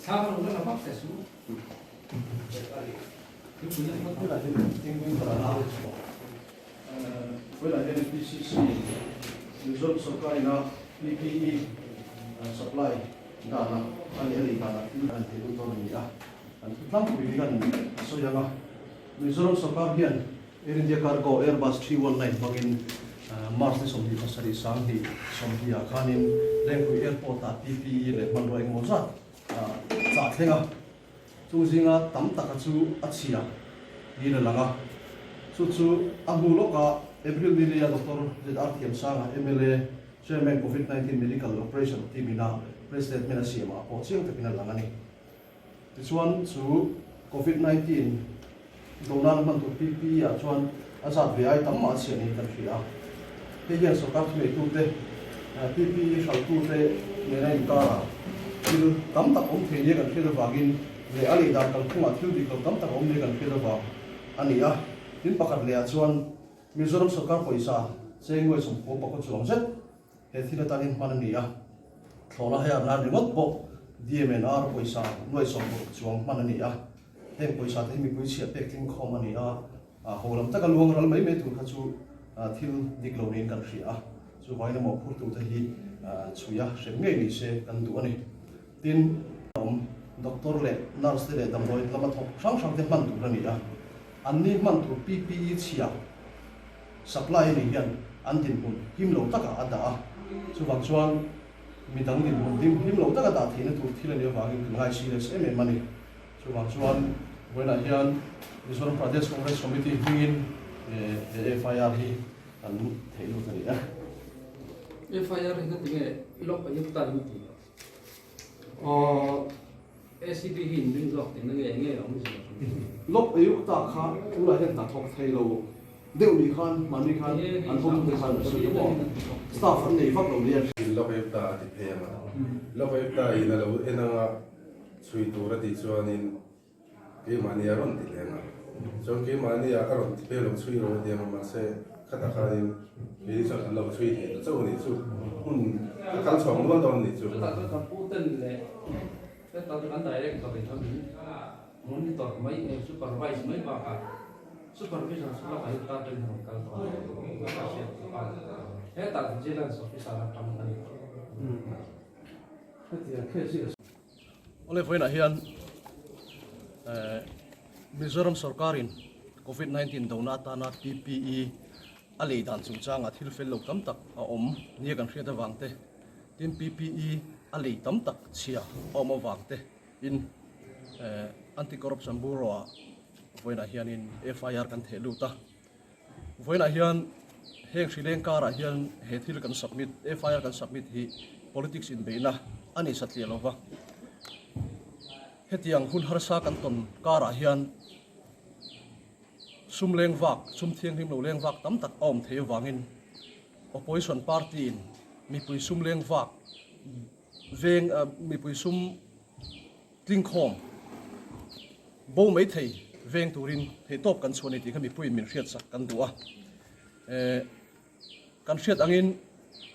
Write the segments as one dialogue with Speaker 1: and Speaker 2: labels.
Speaker 1: Vawilah hian PCC Mizoram sorkarin a PPE supply dana a leh a lei danah thil an thei lut dawn a ni a, an thu tlangpui hi kan a sawi ang a. Mizoram sorkar hian Air India Cargo Airbus 319 hmangin March ni 27 20 ah khanin Lengpui Airport-ah PPE leh hmanrua engemaw zat chah thleng a, chung zinga tam taka chu a chhia niin a lang a. Chu chu a hnu lawkah April ni leia Doctor ZR Thiamsanga, mla, Chairman Covid 19 Medical Operation Team ina press statement a siamah pawh chiang takin a lang a ni. Tichuan chu Covid 19 do nana hman tur PPE ah chuan a zat ve ai tam mah a chhiah niin kan hria a. Hei hian sorkar thuneitute, PPE hralhtute nena inkarah thil tam tak awm thei nia kan hriat avangin leh a lei dan kalphungah thil dik lo tam tak awm nia kan hriat avang a ni a. Tin pakhat lehah chuan Mizoram sorkar pawisa cheng nuai 90 pakua chuang zet He thil atangin hman a ni a, thlawhna hei an ringawt bawk. DMNR pawisa nuai 60 chuang hman a ni a, heng pawisa te hi mipui chhiah pek tling khawm a ni a, ho lam taka luang ral mai mai tur kha chu thil dik lo niin kan hria a, chuvangin a mawhphurtute hi chhui a hrem ngei ni se kan duh a ni. Tin, awm doctor leh nurse te leh damdawi lama thawk hrang hrang te hman tur a ni a, anni hman tur PPE chhia, Supply ni hian an dinhmun him lo takah a dah a, chuvang chuan midang dinhmun dim him lo taka dah theihna tur thil a nih avangin kan ngai serious em em a ni. Chuvang chuan vawiinah hian Mizoram Pradesh Congress Committee hmingin he FIR hi kan theih lut a ni a.
Speaker 2: FIR hi ka ti nge lawk a yukta in ti lo. Aw ACB hi in ring zawk tihna nge nge a awm zia.
Speaker 1: Lawk a yukta kha tunah hian hna thawk thei lo. Deuh ni khan mahni khan an hotute khan an sawi maw? Staff an nei vak lo nia.
Speaker 3: In Lokayukta a ti phei ang a, Lokayukta in a lo en anga chhui tur a tih chuanin keimahni a rawn ti leng a, chuan keimahni ah a rawn ti phei lo chhui rawh a ti ang a, mahse khatah khanin keini chuan kan lo chhui thei ta chauh a nih chu, hmun ka kal chhuak nual dawn a nih chu.
Speaker 2: Chutah chuan kan pu ten leh hetah chu kan director in a min monitor mai supervise mai bakah Supervision chu lak ahi ta ten rawn kal tawh a ka hriat chu a hetah vigilance officer atang a ni tawh.
Speaker 1: Awle vawiinah hian Mizoram sorkarin Covid 19 dona atana PPE a lei dan chungchangah thil fel lo tam tak a awm nia kan hriat avang te, tin PPE a lei tam tak chhia a awm avang te in Anti-Corruption Bureau ah Vawiinah hianin FIR kan theh lut a, vawiinah hian heng hrileng karah hian he thil kan submit, FIR kan submit hi politics inbeihna a ni satliah lo va, hetiang hun harsa kan tawn karah hian sum leng vak, sum thianghlim lo leng vak tam tak a awm thei avangin opposition party in mipui sum leng vak veng mipui sum Tlingkhawm bo mai thei veng turin theihtawp kan chhuah a ni tih kha mipuiin min hriatsak kan duh a. Kan hriat angin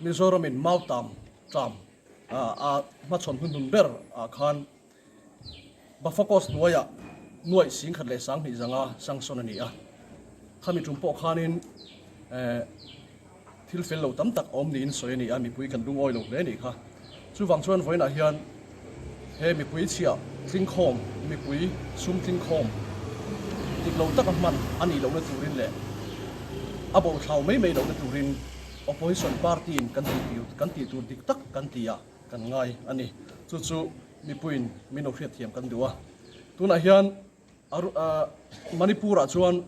Speaker 1: Mizoramin Mautam tram a hmachhawn hnuhnun ber ah khan Bafakos hnuaiah nuaih 10,200 zanga sanction a ni a. Khami tum pawh khanin Thil fel lo tam tak awm niin sawi a ni a, mipui kan lungawi lo hle a nih kha. Chuvang chuan vawiinah hian he mipui chhiah tlingkhawm, mipui sum tlingkhawm dik lo taka hman a nih lohna turin leh a bothlau mai mai lohna turin Opposition party in kan tih tur kan tih tur dik tak kan ti a kan ngai a ni. Chu chu mipuiin min lo hriatthiam kan duh a. Tunah hian Manipur-ah chuan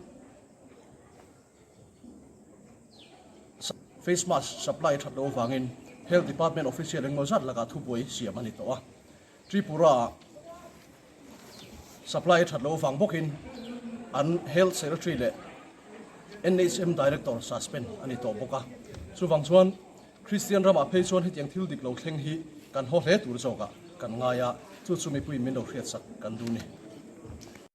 Speaker 1: Face mask supply that loh avangin Health Department official engemaw zat lakah thubuai siam a ni tawh a. Tripura-ah supply that loh avang bawkin an Health Secretary leh NHM Director suspend a ni tawh bawk a. Chuvang chuan Kristian ramah phei chuan hetiang thil dik lo thleng hi kan haw hle tur zawkah kan ngai a, chu chu mipuiin min lo hriatsak kan duh ni.